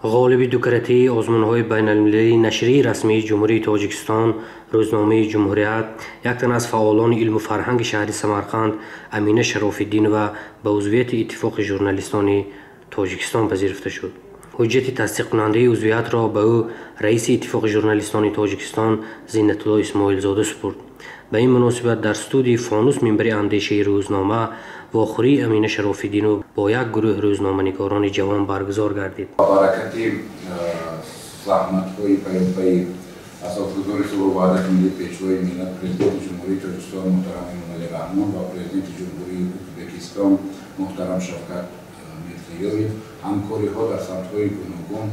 Ғолиби дукаратии озмунҳои байналмилалии нашрияи расмии Ҷумҳурии Тоҷикистон, рӯзномаи Ҷумҳурият, як тан аз фаъолони илму фарҳанги шаҳри Самарқанд Амина Шарофиддинова ба узвияти Иттифоқи журналистони Тоҷикистон пазируфта шуд. Ҳуҷҷати тасдиқкунандаи узвиятро ба ӯ раиси Иттифоқи журналистони Тоҷикистон Зиннатулло Исмоилзода супурд. Ба ин муносибат дар студияи Фонус минбари андешаи рӯзнома вохӯрии Амина Шарофиддинова бо як гурӯҳ рӯзноманигорони ҷавон баргузор гардид. Ба баракати заҳматҳои паёпаи асосгузори сулҳу ваҳдати миллӣ, Пешвои миллат, Президенти Ҷумҳурии Тоҷикистон муҳтарам Эмомалӣ Раҳмон ва Президенти Ҷумҳурии Ӯзбекистон муҳтарам Шавкат Мирзиёев, ҳамкориҳо дар самтҳои гуногун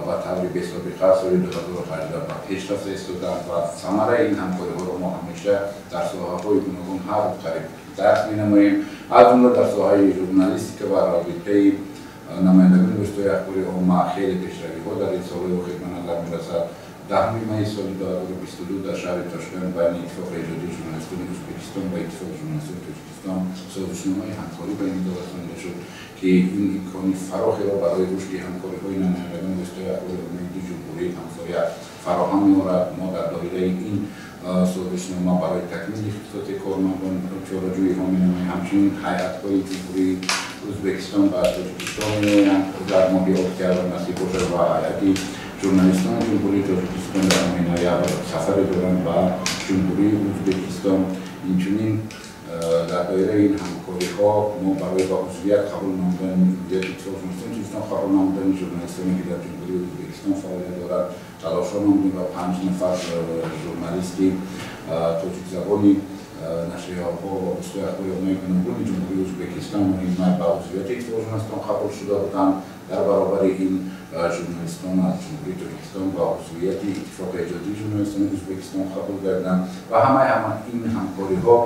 ба таври бесобиқа соли 2018 ба пеш рафта истодаанд ва самараи ин ҳамкориҳоро мо ҳамеша дар соҳаҳои гуногун ҳар рӯз қариб дарк менамоем, аз ҷумла дар соҳаи журналистика ва робитаи намояндагони воситаҳои ахбори омма хеле пешравиҳо дар ин солҳои охир ба назар мерасад. 10 майи соли 2022 дар шаҳри Тошканд байни Иттифоқи эҷодии журналистони Ӯзбекистон ва Иттифоқи журналистони Тоҷикистон созишномаи ҳамкорӣ ба имзо расонида шуд, ки ин имкони фарохеро барои рушди ҳамкориҳои намояндагони воситаҳои ахбори оммаи ду ҷумҳурии ҳамсоя фароҳам меорад. Мо дар доираи ин созишнома барои такмили ихтисоси кормандон чораҷӯиҳо менамоем. Ҳамчунин ҳайатҳои Ҷумҳурии Ӯзбекистон ба Тоҷикистон меоянд дар моҳи октябр насиб бошад ва ҳайати журналистони Ҷумҳурии Тоҷикистон дар моҳи ноябр сафаре доранд ба Ҷумҳурии Ӯзбекистон. Инчунин дар доираи ин ҳамкориҳо мо барои ба узвият қабул намудани Иттифоқи журналистони Тоҷикистон қабул намудани журналистоне ки дар Ҷумҳурии Ӯзбекистон фаъолият дорад талошҳо намудем ва 5 нафар журналисти тоҷикзабони нашрияҳо ва воситаҳои ахбори оммаи гуногуни Ҷумҳурии Ӯзбекистон моҳи май ба узвияти Иттифоқи журналистон қабул шуда буданд. Дар баробари ин журналистон аз Ҷумҳурии Тоҷикистон ба узвияти Иттифоқи эҷодии журналистони Ӯзбекистон қабул гардиданд ва ҳамаи ин ҳамкориҳо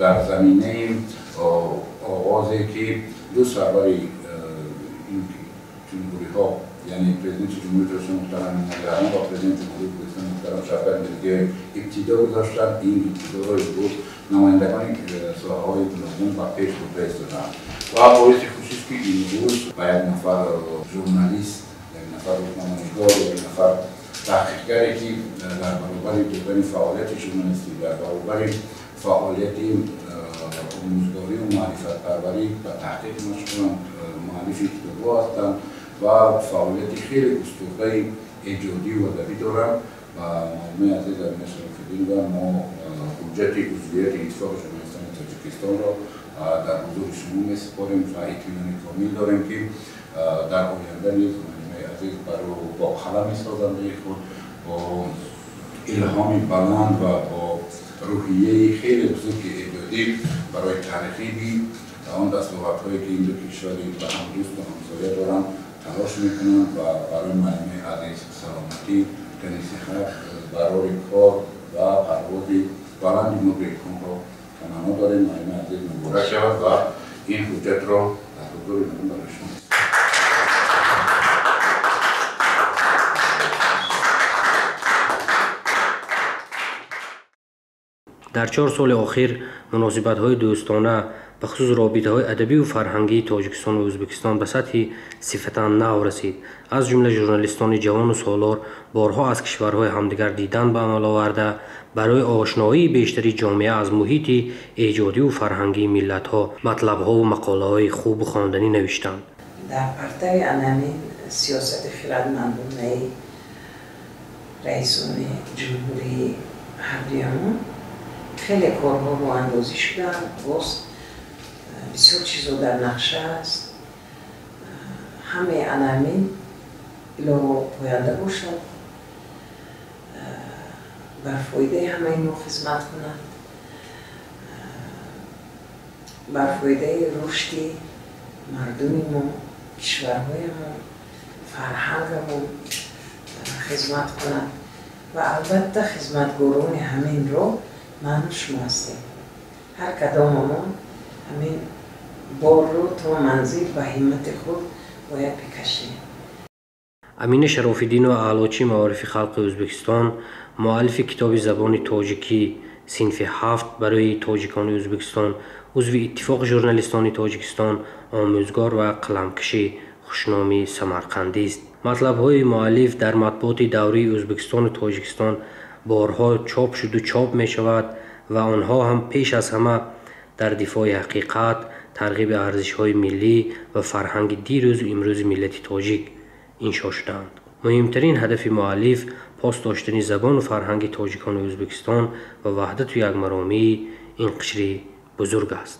дар заминаи оғозе ки ду сарвари ин ҷумҳуриҳо, яъне Президенти Ҷумҳурии Тоҷикистон муҳтарам Эмомалӣ Раҳмон ва Президенти Ҷумҳурии Ӯзбекистон муҳтарам Шавкат Мирзиёев ибтидо гузоштанд, ин ибтидоро имрӯз намояндагони соҳаҳои гуногун ба пеш бурда истодаанд ва боиси хушист ки имрӯз ба як нафар журналист, як нафар рӯзноманигор, як нафар таҳқиқгаре ки дар баробари додани фаъолияти журналистӣ, дар баробари фаъолияти омӯзгорию маърифатпарварӣ ба таҳқиқ машғуланд, муаллифи китобҳо ҳастанд ва фаъолияти хеле густурдаи эҷодию адабӣ доранд. Ва муаллимаи азиз Амина Шарофиддинова мо ҳуҷҷати узвияти Иттифоқи журналистони Тоҷикистонро дар ҳузури шумо месупорем ва итминони комил дорем ки дар оянда низ муаллимаи азиз бо қалами созандаи худ, бо илҳоми баланд ва бо рӯҳияи хеле бузурги эҷодӣ барои тарғиби он дастовардҳое ки ин ду кишвари ба ҳам дӯсту ҳамсоя доранд талош мекунанд ва барои муаллимаи азиз саломатӣ, тани сиҳат, барори кор ва парвози баланди мубриконро таманно дорем. Муаллимаи азиз муборак шавад ва ин ҳуҷҷатро дар ҳузури мардум барои шумо. Дар 4 соли охир муносибатҳои дӯстона, бахусус робитаҳои адабию фарҳангии Тоҷикистон ва Ӯзбекистон ба сатҳи сифатан нав расид. Аз ҷумла журналистони ҷавону солор борҳо аз кишварҳои ҳамдигар дидан ба амал оварда, барои ошноии бештари ҷомеа аз муҳити эҷодиву фарҳангии миллатҳо матлабҳову мақолаҳои хубу хонданӣ навиштанд. Дар партави анамин сиёсати хирадмандонаи раисони ҷумҳурии ҳардуямон хеле корҳо роҳандозӣ шуданд. Боз бисёр чизо дар нақша аст. Ҳамаи анамин илоҳо поянда бошад, бар фоидаи ҳамаи мо хизмат кунад, бар фоидаи рушди мардуми мо, кишварҳоямон, фарҳангамон хизмат кунад ва албатта хизматгорони ҳамин роҳ ману шумо ҳастем. Ҳар кадомамон ҳамин борро то манзил ба ҳиммати худ бояд бикашем. Амина Шарофиддинова аълочии маорифи халқи Ӯзбекистон, муаллифи китоби забони тоҷикӣ синфи 7 барои тоҷикони Ӯзбекистон, узви Иттифоқи журналистони Тоҷикистон, омӯзгор ва қаламкаши хушноми самарқандист. Матлабҳои муаллиф дар матбуоти даврии Ӯзбекистону Тоҷикистон борҳо чоп шуду чоп мешавад ва онҳо ҳам пеш аз ҳама дар дифои ҳақиқат, тарғиби арзишҳои миллӣ ва фарҳанги дирӯзу имрӯзи миллати тоҷик иншо шудаанд. Муҳимтарин ҳадафи муаллиф пос доштани забону фарҳанги тоҷикони Ӯзбекистон ва ваҳдату якмаромии ин қишри бузург аст.